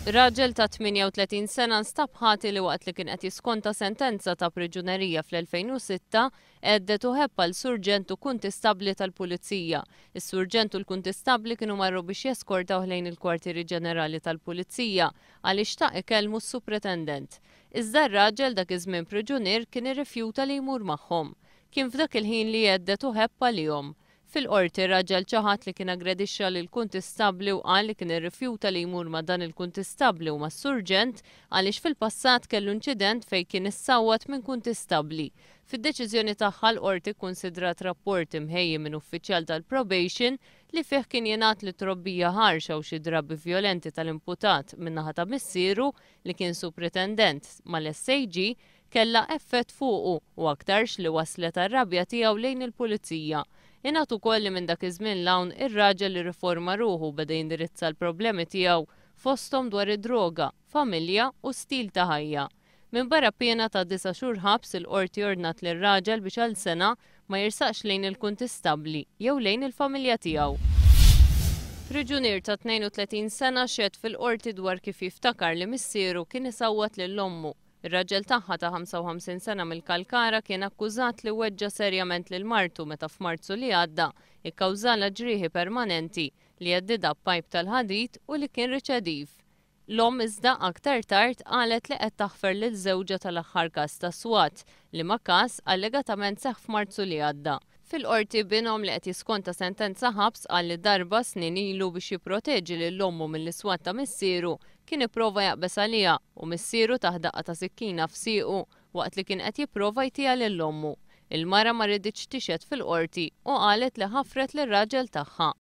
Raġel ta' 38 sena nstab ħati li waqt li kien qed jiskonta sentenza ta' priġunerija fl-2006 hedded u ħebb għal surġent u kuntistabbli tal-Pulizija. Is-surġent u l-kuntistabbli kienu marru biex jeskortawh lejn il-Kwartieri Ġenerali tal-Pulizija għaliex xtaq ikellmu s-Supretendent. Iżda r-raġel, dak iż-żmien priġunier, kien irrifjuta li jmur magħhom. Kien f'dak il-ħin li hedded u ħebb għalihom. Fil-Qorti r-raġel ċaħad li kien aggredixxa lill-kuntistabbli u qal li kien irrifjuta li jmur ma' dan il-kuntistabbli u mas-surġent għaliex fil-passat kellu inċident fejn kien issawwat minn kuntistabbli. Fid-deċiżjoni tagħha l-Qorti kkunsidrat rapport imħejji minn uffiċjal tal-probation li fih kien jingħad li t-trobbija ħarxa u xi drabi vjolenti tal-imputat min-naħa ta' missieru li kien supretendent mal-SAG kellha effett fuqu u aktarx li wasslet għar-rabja tiegħu lejn il-pulizija. Ingħad ukoll li minn dak iż-żmien 'l hawn ir-raġel irriforma ruħu u beda jindirizza l-problemi tiegħu fosthom dwar id-droga, familja u stil ta' ħajja. Minbarra piena ta' disa' xhur ħabs il-Qorti ordnat lir-raġel biex għal sena ma jersaqx lejn il-kuntistabbli jew lejn il-familja tiegħu. Priġunier ta' 32 sena xehed fil-Qorti dwar kif jiftakar li missieru kien isawwat lil ommu. Ir-raġel tagħha ta' 55 sena mill-Kalkara kien akkużat li weġġa' serjament lil martu meta f'Marzu li għadda kkawżalha ġrieħi permanenti, li heddidha b'pajp tal-ħadid u li kien riċediv. L-omm iżda aktar tard qalet li qed taħfer lil żewġha tal-aħħar każ ta' swat, liema każ allegatament seħħ f'Marzu li għadda. Fil-Qorti binhom li qed jiskonta sentenza ħabs qal li darba snin ilu biex jipproteġi lil ommu mill-iswat ta' missieru kien ipprova jaqbeż għaliha u missieru tah daqqa ta' sikkina f'siequ waqt li kien qed jipprova jtiha lil ommu. Il-mara ma riditx tixhed fil-Qorti u qalet li ħafret lir-raġel tagħha.